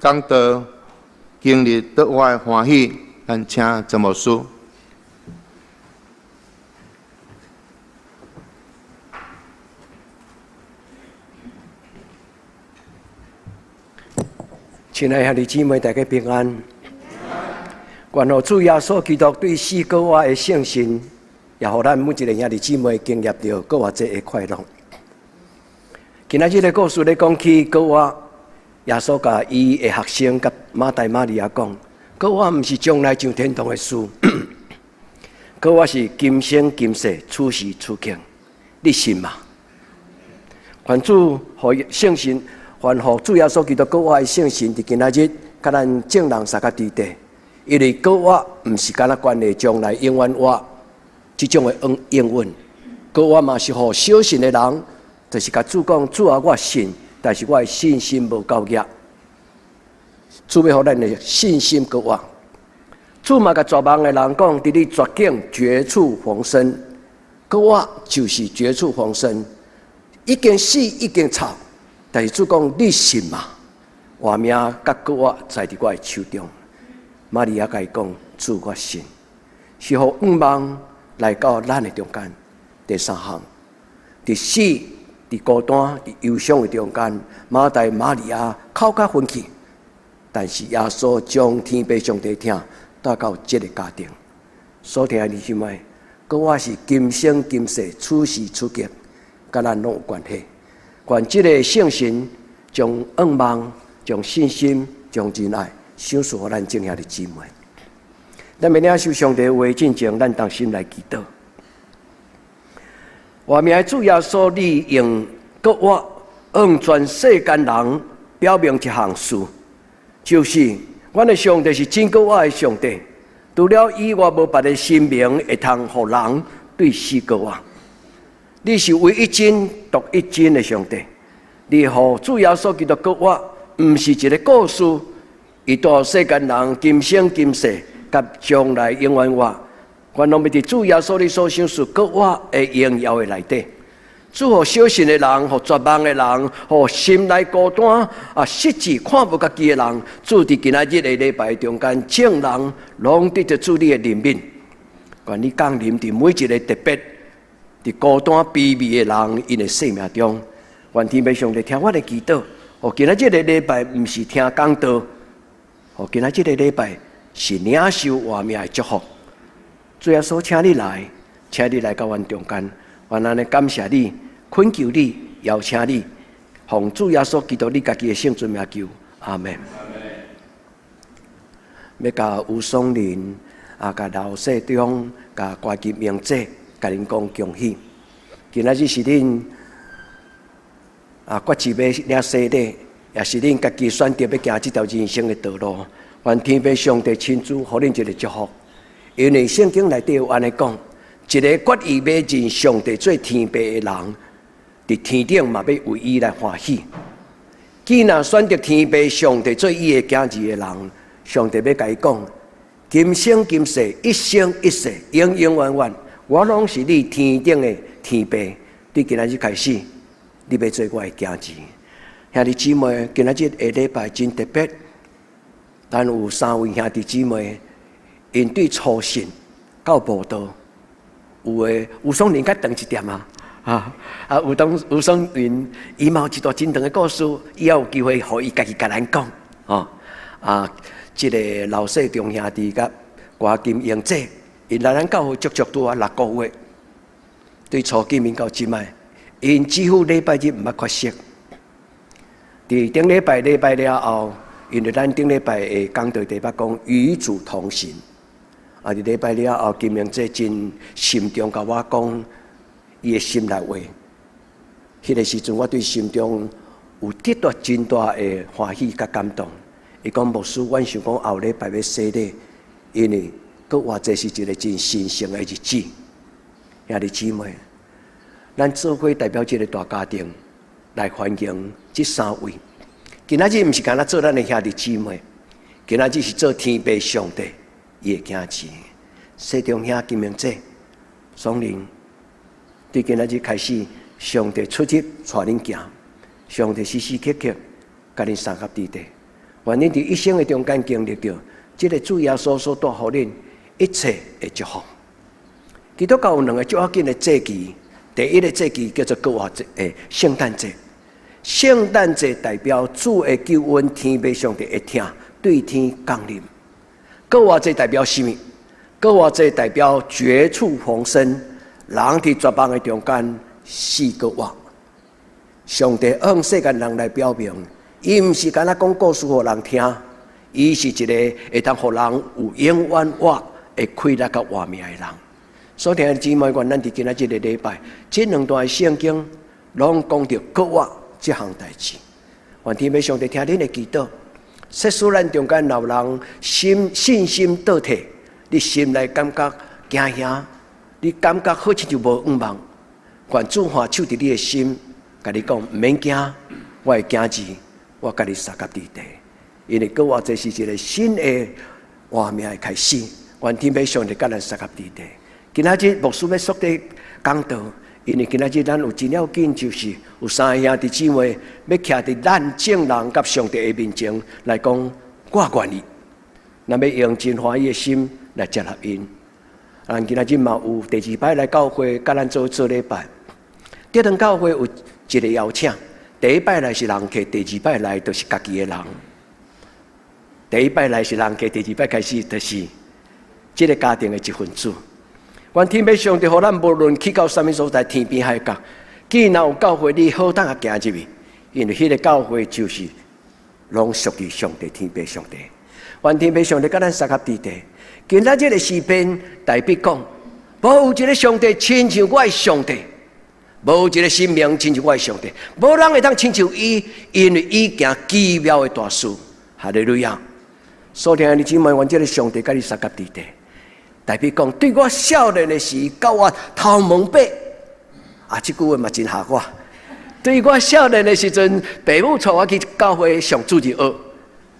講道經歷得我的歡喜，咱請曾牧師。親愛兄弟姊妹，大家平安。願予主耶穌基督對死閣活的聖神，也予咱每一个兄弟姊妹經驗著閣偌濟的快樂。今仔日的故事咧講起閣活，耶穌共伊的學生佮馬大瑪利亞講，閣活毋是將來上天堂的事，閣活是今生今世，此時此刻，你信嗎？願主予聖神，願予主耶穌基督閣活的聖神，佇今仔日佮咱眾人相佮佇底，因為閣活毋是干焦關係將來永遠活這種的應允，閣活嘛是予小信的人，就是共主講，主啊，我信，但是我的信心無夠額。主欲予咱的信心閣活。主嘛共絕望的人講，佇你絕境絕處逢生，閣活就是絕處逢生，已經死已經臭，但是主講你信嗎？活命佮閣活在佇我的手中。瑪利亞共伊講，主我信，是予向望來到咱的中間。第三項，佇死、佇孤單、佇憂傷的中間，馬大、瑪利亞哭甲昏去，但是耶穌將天父上帝疼帶到這个家庭。所聽的弟兄姊妹，閣活是今生今世，此時此刻，佮咱攏有關係。願這个聖神將向望、將信心、將仁愛賞賜予咱眾兄弟姊妹。咱欲領受上帝話進前，咱同心來祈禱。活命的主耶穌，你用閣活向全世間人表明一項事，就是阮的上帝是真閣活的上帝。除了伊外，無別个神明會通予人對死閣活。你是唯一真、獨一真的上帝。你予主耶穌基督閣活，毋是一个故事，伊帶予世間人今生今世佮將來永遠活。願攏欲佇主耶穌你所賞賜閣活的榮耀的內底，主予小信的人，予絕望的人，予心內孤單啊失志看無家己的人，主佇今仔日的禮拜中間，眾人攏得著主你的憐憫。願你降臨佇每一个特別佇孤單卑微的人𪜶的生命中。願天父上帝聽我的祈禱。予今仔日的禮拜毋是聽講道，予今仔日的禮拜是領受活命的祝福。主耶穌，請你來，請你來到阮中間，阮按呢感謝你，懇求你，邀請你，奉主耶穌基督你家己的聖尊名求，阿們。欲共吳松林啊，共劉世忠，共郭金英姐，共恁講恭喜。今仔日是恁啊決志欲領洗禮，也是恁家己選擇欲行這條人生的道路。願天父上帝親自予恁一个祝福。因為聖經內底有按呢講，一个決意欲認上帝做天父的人，佇天頂嘛欲為伊來歡喜。既若選擇天父上帝做伊的囝兒的人，上帝欲共伊講：今生今世，一生一世，永永遠遠，我攏是你天頂的天父。對今仔日開始，你欲做我的囝兒。兄弟姊妹，今仔日下禮拜真特別，咱有三位兄弟姊妹。𪜶對初信到慕道，有的吳松林較長一點啊，啊啊吳東吳松林，伊嘛有一段真長的故事，以後有機會予伊家己共咱講，吼啊，這个劉世忠兄弟佮郭金英姐，𪜶來咱教會足足拄仔6個月，對初見面到這擺，𪜶幾乎禮拜日毋捌缺席。佇頂禮拜禮拜了後，因為咱頂禮拜的講道題目講與主同行，啊，佇禮拜了後，金明姐真心中共我講伊的心內話。彼个時陣，我對心中有得到真大的歡喜佮感動。伊講牧師，阮想講後禮拜欲洗禮，因為閣活這是一个真神聖的日子。兄弟姊妹，咱做伙代表這个大家庭來歡迎這三位。今仔日毋是干焦做咱的兄弟姊妹，今仔日是做天父上帝伊的囝兒。世中兄金明姐、松林，對今仔日開始，上帝出入帶恁行，上帝時時刻刻佮恁相佮佇底。願恁佇一生的中間經歷著這个主耶穌所帶予恁一切的祝福。基督教有兩个足要緊的節期，第一个節期叫做復活節，聖誕節。聖誕節代表主的救恩，天父上帝的疼對天降臨。復活節代表啥物？復活節代表絕處逢生，人佇絕望的中間死閣活。上帝向世間人來表明，伊毋是干焦講故事予人聽，伊是一个會當予人有永遠活的氣力佮活命的人。所以兄弟姊妹，願咱佇今仔這个禮拜，這兩段聖經攏講著復活這項代誌。願天父上帝聽恁的祈禱，設使咱中間若有人心信心倒退，你心內感覺驚嚇，你感覺好親像無向望，願主按手佇你的心，共你講毋免驚，我的囝兒，我佮你相佮佇地。因為復活這是一个新的活命的開始，願天父上帝佮咱相佮佇地。今仔日牧師欲縮短講道，因為今仔日咱有真要緊，就是有三个兄弟姊妹欲徛佇咱眾人佮上帝的面前來講，我願意。咱欲用真歡喜的心來接納𪜶。咱今仔日嘛有第二擺來教會，佮咱做做禮拜。這堂教會有一个邀請，第一擺來是人客，第二擺來就是家己的人。第一擺來是人客，第二擺開始就是這个家庭的一份子。願天父上帝予咱無論去到啥物所在，天邊海角，既然有教會，你好膽仔行入去，因為彼个教會就是攏屬於上帝，天父上帝。願天父上帝佮咱相佮佇地。今仔這个詩篇大衛講，無有一个上帝親像我的上帝，無有一个神明親像我的上帝，無人會當親像伊，因為伊行奇妙的大事。哈利路亞！所聽的姊妹，願這个上帝佮你相佮佇地。大衛講，對我少年的時，到我頭毛白，啊，這句話嘛真嚇我。對我少年的時陣，爸母帶我去教會上主日學，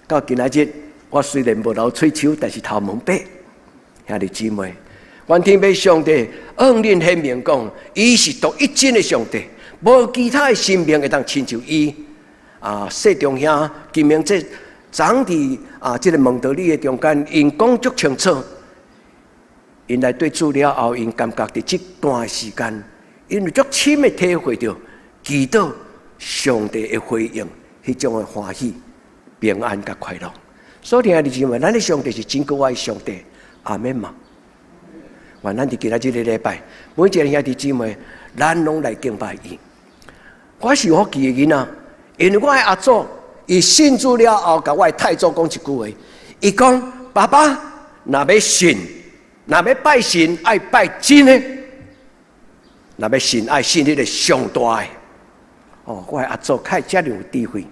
到今仔日，我雖然無留喙鬚，但是頭毛白。兄弟姊妹，願天父上帝向恁顯明講，伊是獨一真的上帝，無其他的神明會當親像伊。啊，世中兄金明哲長佇啊，這个蒙德利的中間，𪜶講足清楚。𪜶來對主了後，𪜶感覺佇這段時間，𪜶有足深的體會著祈禱上帝的回應，彼種的歡喜、平安佮快樂。所以兄弟姊妹，咱的上帝是真閣活的上帝，阿們嘛。願咱佇今仔這个禮拜，每一个兄弟姊妹，咱攏來敬拜伊。我是有福氣的囡仔，因為我的阿祖，伊信主了後，共我的太祖講一句話，伊講：爸爸，若欲信，若欲拜神，愛拜真的；若欲信，愛信彼个上大的。哦，我的阿祖較遮爾有智慧，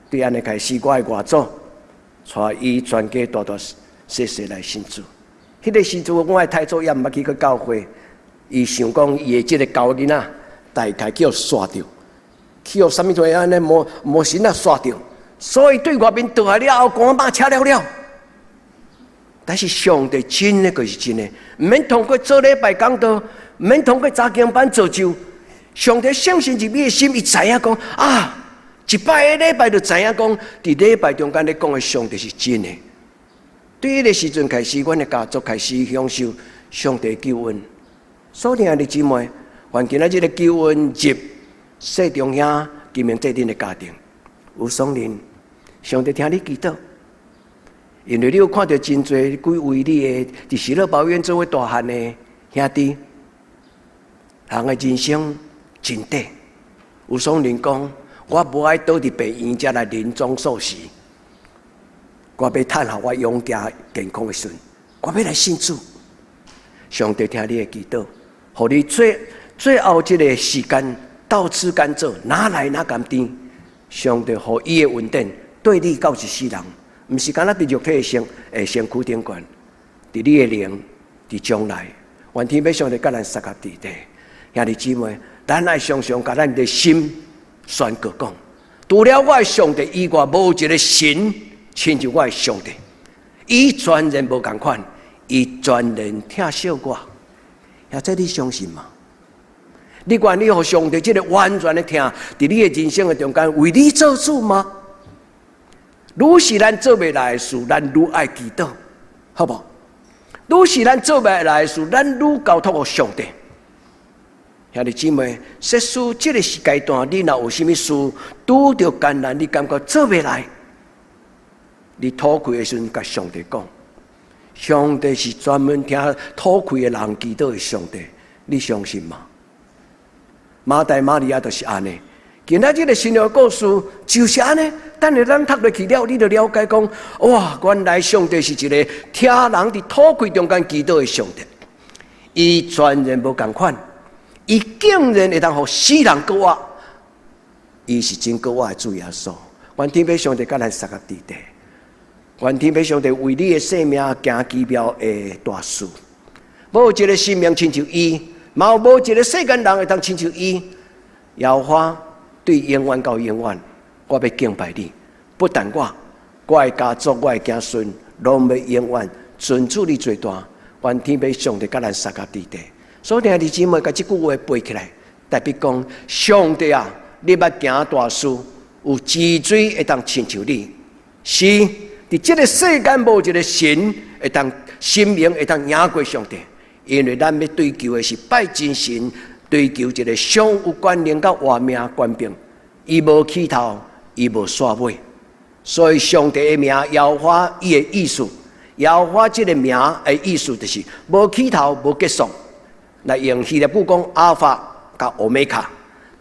對按呢開始，我的外祖帶伊全家大大細細來信主。彼个時陣，我的太祖猶毋捌去過教會，伊想講伊的這个猴囡仔大概去予煞著，去予啥物做按呢魔魔神仔煞著，所以對外面倒來了後，寒肉赤了了。但是上帝真的就是真的，毋免通過做禮拜講道，毋免通過查經班造就。上帝聖神入你的心，伊知影講啊，一擺個禮拜就知影講，佇禮拜中間咧講的上帝是真的。對彼个時陣開始，阮的家族開始享受上帝救恩。所以兄弟姊妹，願今仔這个救恩入世中兄金明這恁的家庭，有松林，上帝聽你祈禱。因為你有看著真濟幾位你的佇喜樂保院做伙大漢的兄弟，人的人生真短。有松林講，我無愛倒佇病院才來臨終數時，我欲趁予我勇健健康的時陣，我欲來信主。上帝聽你的祈禱，予你最最後這个時間倒吃甘蔗，哪來哪甘甜？上帝予伊的恩典對你到一世人。毋是干焦佇肉體的身軀頂懸，佇你的靈，佇將來，願天父上帝佮咱相佮佇地。兄弟姊妹，咱愛常常共咱的心宣告講：除了我的上帝以外，無一个神親像我的上帝。伊全然無仝款，伊全然疼惜我。兄這你相信嗎？你願意予上帝這个完全的疼，佇你的人生的中間為你做主嗎？愈是咱做袂來的事，咱愈愛祈禱，好無？愈是咱做袂來的事，咱愈交託予上帝。兄弟姊妹，設使這个時階段，你若有啥物事拄著艱難，你感覺做袂來，你討氣的時陣，共上帝講，上帝是專門聽討氣的人祈禱的上帝，你相信嗎？馬大瑪利亞就是按呢。今仔這个新約故事就是按呢。等下咱讀落去了，你就了解講，哇，原來上帝是一个聽人佇討氣中間祈禱的上帝，伊全然無仝款。伊竟然會當予死人閣活，伊是真閣活的主耶穌。願天父上帝佮咱相佮佇底，願天父上帝為你的生命行奇妙的大事。無一个生命親像伊，嘛無一个世間人會當親像伊。耶和華對永遠到永遠，我欲敬拜你。不但我，我的家族、我的子孫，攏欲永遠尊主你最大。願天父上帝佮咱相佮佇底。所以兄弟姊妹，共這句話背起來，代表講上帝啊，你欲行大事，有止水會當親像你，是佇這个世間無一个神會當神明會當贏過上帝，因為咱欲追求的是拜真神，追求一个上有權能佮活命權柄，伊無起頭，伊無煞尾，所以上帝的名耶和華伊的意思，耶和華這个名的意思就是無起頭，無結束。來用希臘語講阿爾法佮歐米伽，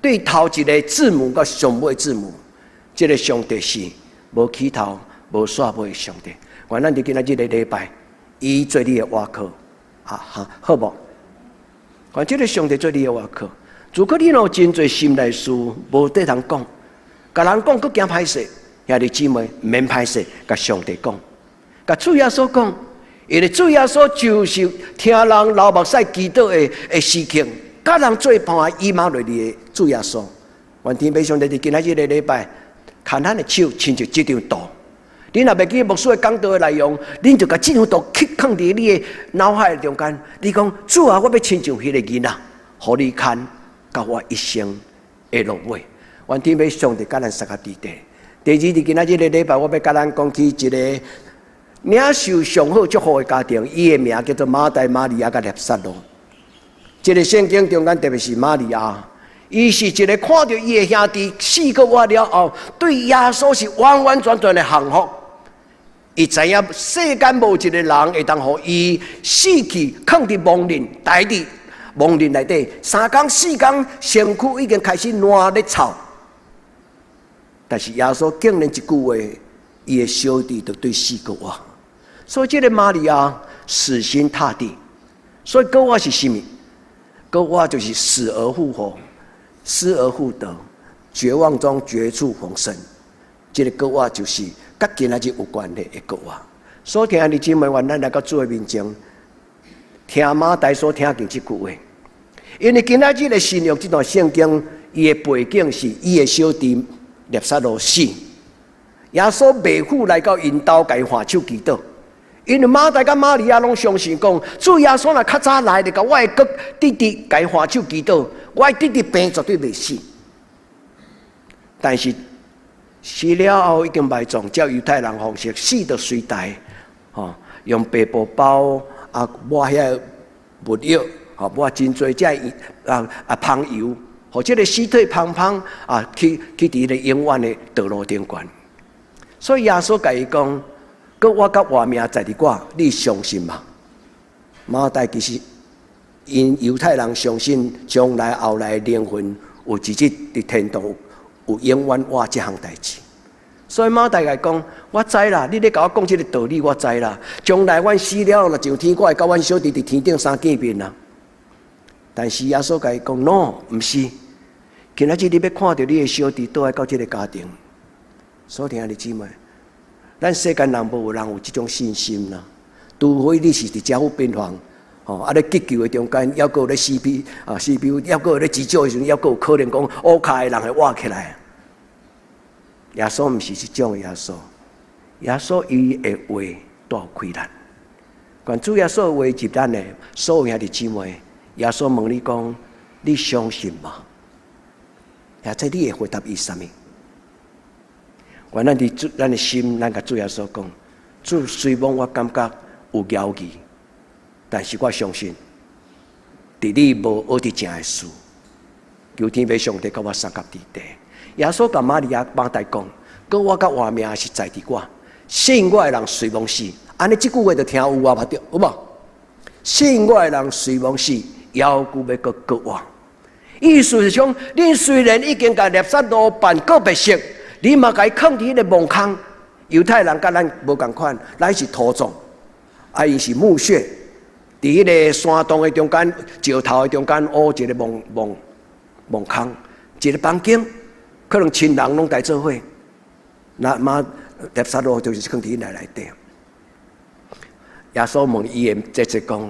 對頭一个字母佮上尾字母，這个上帝是無起頭、無煞尾的上帝。願咱佇今仔這个禮拜，伊做你的倚靠，啊哈，好無？願這个上帝做你的倚靠。如果你若有真濟心內事無地通講，共人講閣驚歹勢，兄弟姊妹毋免歹勢，共上帝講，共主耶穌講。因為主耶穌就是聽人流目屎祈禱的時刻，佮人做伴以馬內利的主耶穌。願天父上帝佇今仔這个禮拜，牽咱的手，親像這張圖。恁若袂記牧師的講道的內容，恁就共這張圖刻囥佇你的腦海中間。你講主啊，我欲親像彼个囡仔，予你牽到我一生的落尾。願天父上帝佮咱相佮佇底。第二，佇今仔這个禮拜，我欲共咱講起一个領受上好祝福的家庭，伊的名叫做馬大、瑪利亞佮拿撒路。這个聖經中間特別是瑪利亞，伊是一个看著伊的兄弟死閣活了後，對耶穌是完完全全的降服。伊知影世間無一个人會當予伊死去，囥佇墓塹，待佇墓塹內底3工4工，身軀已經開始爛咧臭。但是耶穌竟然一句話，伊的小弟就對死閣活。所以這个瑪利亞死心塌地。所以閣活是啥物？閣活就是死而復活，失而復得，絕望中絕處逢生。這个閣活就是佮今仔日有關係的閣活。所以兄弟姊妹，願咱來到主的面前，聽馬大所聽見這句話。因為今仔日的新約這段聖經，伊的背景是伊的小弟拿撒路死，耶穌袂赴來到𪜶兜共伊挽手祈禱。因為馬大佮瑪利亞攏相信講，主耶穌若較早來，就共我的哥弟弟共伊挽手祈禱，我的弟弟病絕對袂死。但是死了後已經埋葬，照猶太人方式，死就隨代，吼，用白布包啊，抹遐個沒藥，吼，抹真濟這啊芳油，予這个屍體芳芳啊，去佇个永遠的道路頂懸。所以耶穌共伊講：閣活佮活命在佇我，你相信嗎？馬大其實𪜶猶太人相信將來後來靈魂有一日佇天堂有永遠活這項代誌。所以馬大共伊講：我知啦，你咧共我講這个道理，我知啦。將來阮死了，若上天，我會佮阮小弟佇天頂相見面啦。但是耶穌共伊講：No，毋是。今仔日你欲看著你的小弟，倒來到這个家庭。所以兄弟姊妹，咱世間人無有人有這種信心啦。除非你是佇加護病房，吼，啊咧急救的中間，猶閣有咧 CPU 啊 CPU，猶閣有咧急救的時陣，猶閣有可能講烏跤的人會活起來。耶穌毋是這種的耶穌，耶穌伊的話帶有氣力。願主耶穌的話入咱的所有兄弟姊妹，耶穌問你講：你相信嗎？或者你會回答伊啥物？願咱佇主咱的心，咱共主耶穌講：主雖罔我感覺有猶豫，但是我相信，佇你無訛佇正的事。求天父上帝佮我相佮佇地。耶穌共瑪利亞馬大講：閣我佮活命是在佇我，信我的人雖罔死。按呢這句話就聽有啊，無對，有無？信我的人雖罔死，猶閣欲閣過活。意思是講，恁雖然已經共拉撒路辦告別式，你嘛共伊囥佇彼個墓空。猶太人佮咱無仝款，咱是土葬，啊，𪜶是墓穴，佇彼個山洞的中間、石頭的中間挖一個墓空，一個房間，可能親人攏來做伙。那馬拉撒路就是囥佇內底。耶穌問伊的姐姐講：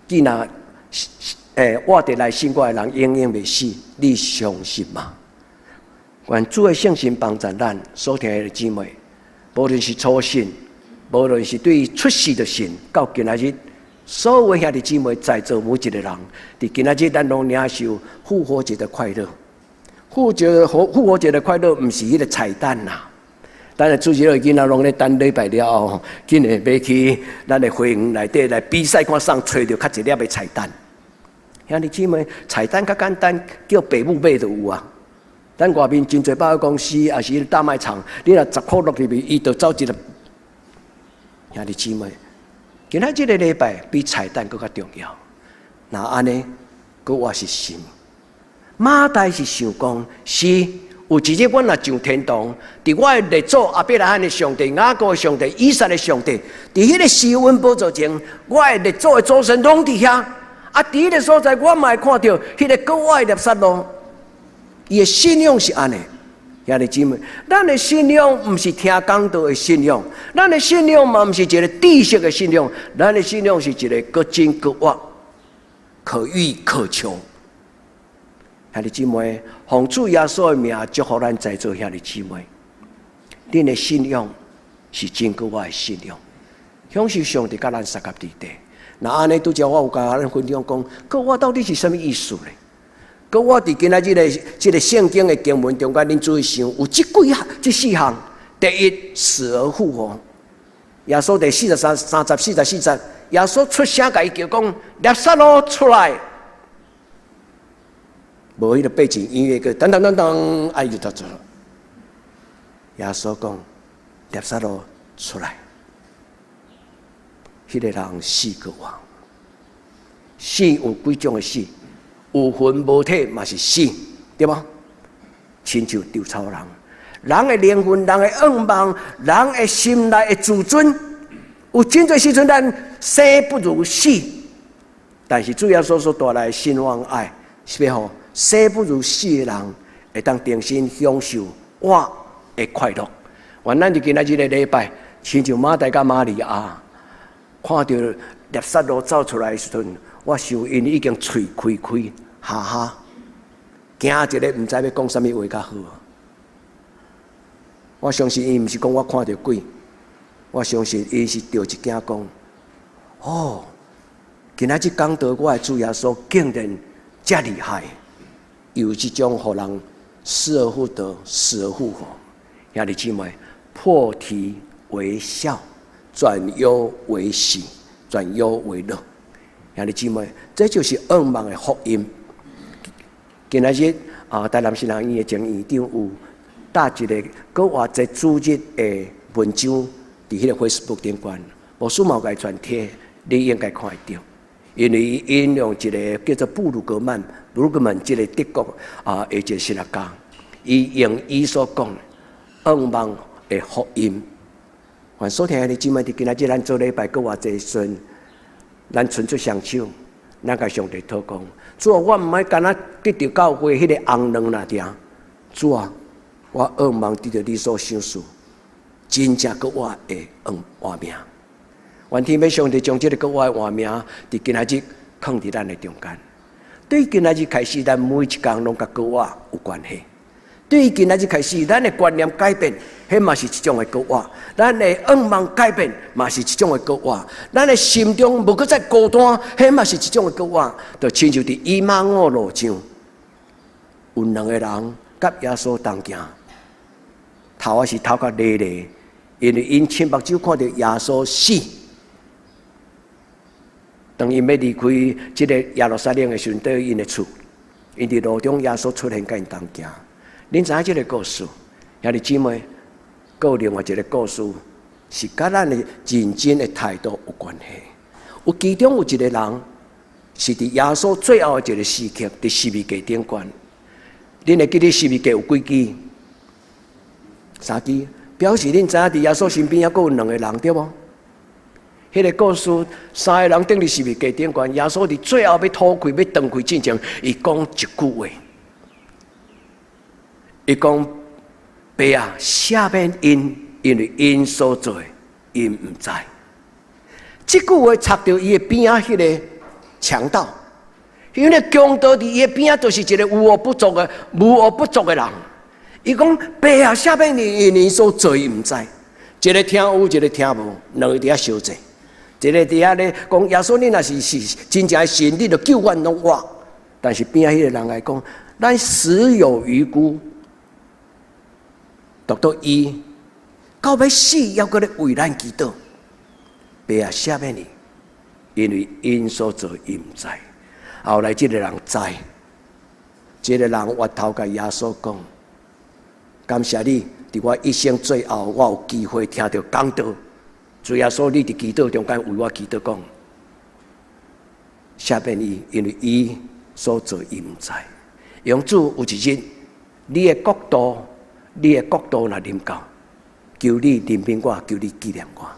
既若活著來信我的人永遠袂死，你相信嗎？願主的聖神幫助咱所聽的姊妹，無論是初信，無論是對出世就信，到今仔日，所有兄弟姊妹在座每一個人，佇今仔日咱攏領受復活節的快樂。復活節的快樂，毋是彼個彩蛋啦。咱的主日的囡仔攏咧等禮拜了後，緊會欲去咱的花園內底來比賽，看誰揣著較濟粒的彩蛋。兄弟姊妹，彩蛋較簡單，叫爸母買就有啊。咱外面真濟百貨公司，抑是大賣場，你若10箍落入去，伊就走一個。兄弟姊妹，今仔這个禮拜比彩蛋閣較重要。若按呢，閣活是心。馬大是想講，是有一日阮若上天堂，佇我的列祖亞伯拉罕的上帝、雅各的上帝、以撒的上帝，佇彼個施恩寶座前，我的列祖的祖先攏佇遐。啊，佇彼個所在，我嘛會看著彼個閣活的拉撒路。伊的信仰是按呢，兄弟姊妹，咱的信仰毋是聽講道的信仰，咱的信仰嘛毋是一個知識的信仰，咱的信仰是一個閣真閣活、可遇可求。兄弟姊妹，奉主耶穌的名祝福咱在座兄弟姊妹，恁的信仰是真閣活的信仰，享受上帝佮咱相佮佇地。若按呢，拄才我有共咱分享講，閣活到底是啥物意思呢？閣活佇今仔這个這个聖經的經文中間，恁注意想，有這幾項、這四項。第一，死而復活。耶穌第43、30、44節，耶穌出聲共伊叫講：拉撒路出來。無彼个背景音樂，閣噔噔噔噔，啊，伊就走了。耶穌講：拉撒路出來。彼个人死閣活，死有幾種的死？有魂無體嘛是死，對無？親像稻草人，人的靈魂、人的願望、人的心內的自尊，有真濟時陣咱生不如死。但是主耶穌所帶來的新望愛，是欲予生不如死的人，會當重新享受活的快樂。願咱佇今仔這個禮拜，親像馬大佮瑪利亞，看著拉撒路走出來的時陣，我想𪜶已經喙開開，哈哈，驚一个毋知欲講啥物話較好。我相信𪜶毋是講我看著鬼，我相信𪜶是著一驚講：哦，今仔日講道我的主耶穌竟然遮厲害，有這種予人死而復得、死而復活。兄弟姊妹，破涕為笑，轉憂為喜，轉憂為樂。兄弟姊妹，這就是願望的福音。今仔日啊，台南新人院的前院長有貼一個閣活節主日的文章，佇彼個 Facebook 頂懸，牧師嘛有共伊轉貼，你應該看會著。因為伊引用一個叫做布魯格曼、布魯格曼這個德國啊的一個神學家，伊用伊所講願望的福音。願所聽的姊妹，佇今仔日咱做禮拜閣活節的時陣，咱伸出雙手，咱共上帝禱告。主啊，我毋愛干焦得著教會彼個紅卵爾爾。主啊，我願望得著你所賞賜，真正閣活的願活命。願天父上帝將這個閣活的活命，佇今仔日囥佇咱的中間。對今仔日開始，咱每一工攏佮閣活有關係。對今仔日開始，咱的觀念改變，彼嘛是一種的閣活；咱的願望改變，嘛是一種的閣活；咱的心中無閣再孤單，彼嘛是一種的閣活。就親像佇以馬忤路上，有兩个人佮耶穌同行，頭仔是頭殼犁犁，因為𪜶親目睭看著耶穌死。當𪜶欲離開這個耶路撒冷的時陣，對𪜶的厝，𪜶佇路中耶穌出現佮𪜶同行。恁知影這个故事？兄弟姊妹，閣有另外一个故事，是佮咱的認真的態度有關係。有其中有一个人，是佇耶穌最後的一个時刻，佇十字架頂懸。恁會記得十字架有幾支？三支，表示恁知影佇耶穌身邊猶閣有兩个人，對無？彼个故事，三个人釘佇十字架頂懸，耶穌佇最後欲吐氣、欲斷氣進前，伊講一句話，伊講：爸啊，赦免𪜶，因為𪜶所做的，𪜶毋知。這句話插著伊的邊仔彼个強盜，因為強盜佇伊的邊仔，就是一个無惡不作的、無惡不作的人。伊講：爸啊，赦免𪜶，因為𪜶所做的，毋知。一个聽有，一个聽無，兩个佇遐相爭。一个佇遐咧講：耶穌，你若是真正的神，你就救阮攏活。但是邊仔彼个人來講，咱死有餘辜，獨獨伊到欲死，猶閣咧為咱祈禱。爸啊，赦免伊，因為𪜶所做伊毋知。後來這个人知，這个人回頭共耶穌講：感謝你，佇我一生最後，我有機會聽著講道。主耶穌，你佇祈禱中間為我祈禱講，赦免伊，因為伊所做伊毋知。願主有一日，你的國度若臨到，求你憐憫我，求你紀念我。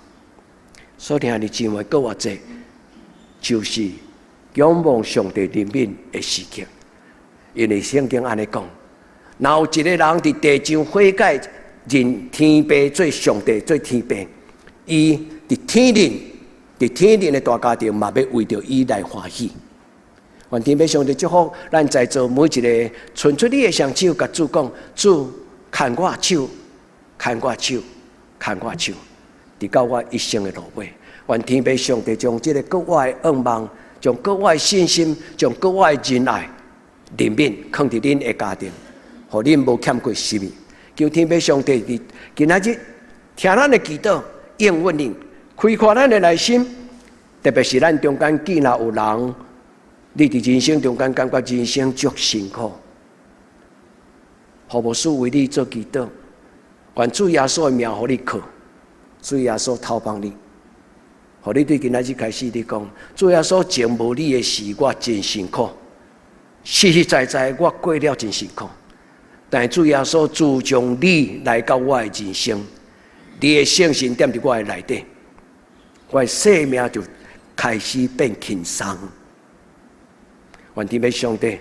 所以兄弟姊妹，閣偌濟，就是仰望上帝憐憫的時刻。因為聖經按呢講，若有一个人佇地上悔改，認天父做上帝做天父，伊佇天靈的大家庭嘛，欲為著伊來歡喜。願天父上帝祝福咱在座每一个伸出你的雙手，共主講：主，牽我手，牽我手，牽我手，直到我一生的路尾。願天父上帝將這个格外的願望，將格外的信心，將格外的仁愛、憐憫，囥佇恁的家庭，予恁無欠過啥物。求天父上帝佇今仔日聽咱的祈禱，應允恁，開闊咱的內心，特別是咱中間既若有人，你佇人生中間感覺人生足辛苦，予牧師為你做祈禱，願主耶穌的名予你靠，主耶穌透幫你，予你對今仔日開始你講，主耶穌前無你的時，我真辛苦，實實在在我過了真辛苦，但主耶穌自從你來到我的人生，你的聖神踮佇我的內底，我的生命就開始變輕鬆。願天父上帝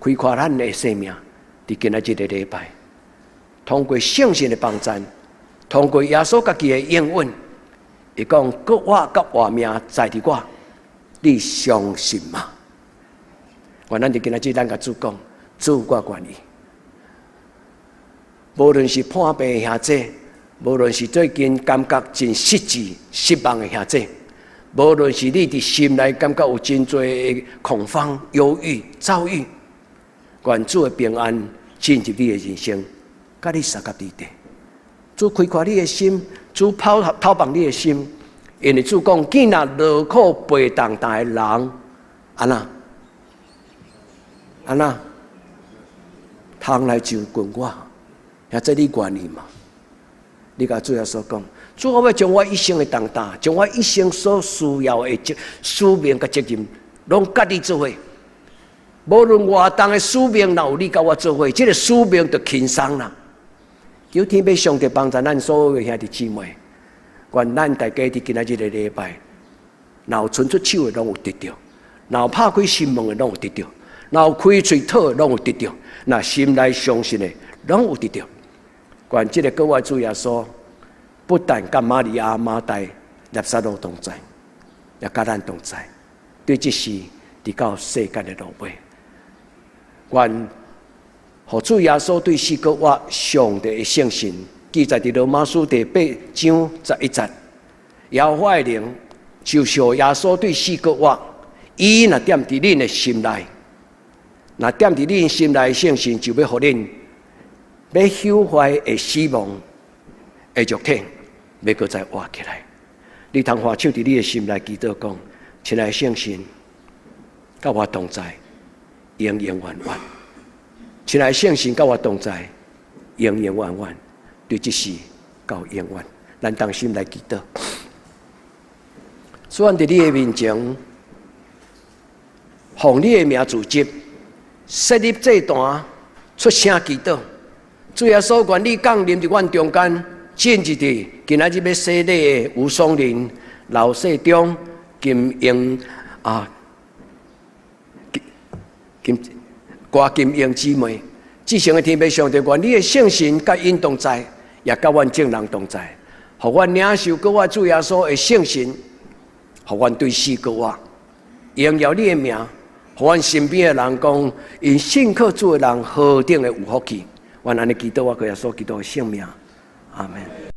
開闊咱的生命，佇今仔這个禮拜，通過聖神的幫贊，通過耶穌家己的應允，伊講：閣我佮活命在佇我，你相信嗎？願咱佇今仔日咱共主講，主我願意。無論是破病的兄弟，無論是最近感覺真失志、失望的兄弟，無論是你佇心內感覺有真濟的恐慌、憂鬱、躁鬱，願主的平安進入你的人生，佮你相佮佇底。主開闊你的心，主拋透放你的心，因為主講，見若勞苦背重擔的人，按怎？按怎？通來就近我，兄弟你願意嗎？你共主耶穌講，主，我欲將我一生的重擔，將我一生所需要的責使命佮責任，攏佮你做伙。無論偌重的使命，若有你佮我做伙，這个使命就輕鬆啦。求天父上帝幫助咱所有的兄弟姊妹，願咱大家佇今仔日个禮拜，若有伸出手的，攏有得著；若有拍開心門的，攏有得著；若有開喙討的，攏有得著；若心內相信的，攏有得著。願這个閣活主耶穌，不但佮瑪利亞、馬大、拉撒路同在，也佮咱同在。對這時，直到世間的落尾，願予主耶穌對死閣活上帝的聖神記載佇羅馬書第八章十一節，耶和華的靈就是予耶穌對死閣活，伊若踮佇恁的心內，若踮佇恁心內聖神就欲予恁欲朽壞的死亡，的肉體欲閣再活起來。你通按手佇你的心內祈禱講：親愛的聖神，佮我同在，永永遠遠。親愛的聖神，佮我同在，永永遠遠，對這世到永遠。咱同心來祈禱。主，阮佇你的面前，奉你的名組織，設立祭壇，出聲祈禱。主耶穌，願你降臨佇阮中間，進入佇今仔日欲洗禮的吳松林、劉世忠、金英啊、金郭金英姊妹，至聖的天父上帝，願你的聖神佮𪜶同在，也佮阮眾人同在，予阮領受閣活主耶穌的聖神，予阮對死閣活，榮耀你的名，予阮身邊的人講，𪜶信靠主的人何等的有福氣。阮按呢祈禱，我閣耶穌基督的聖名，阿門。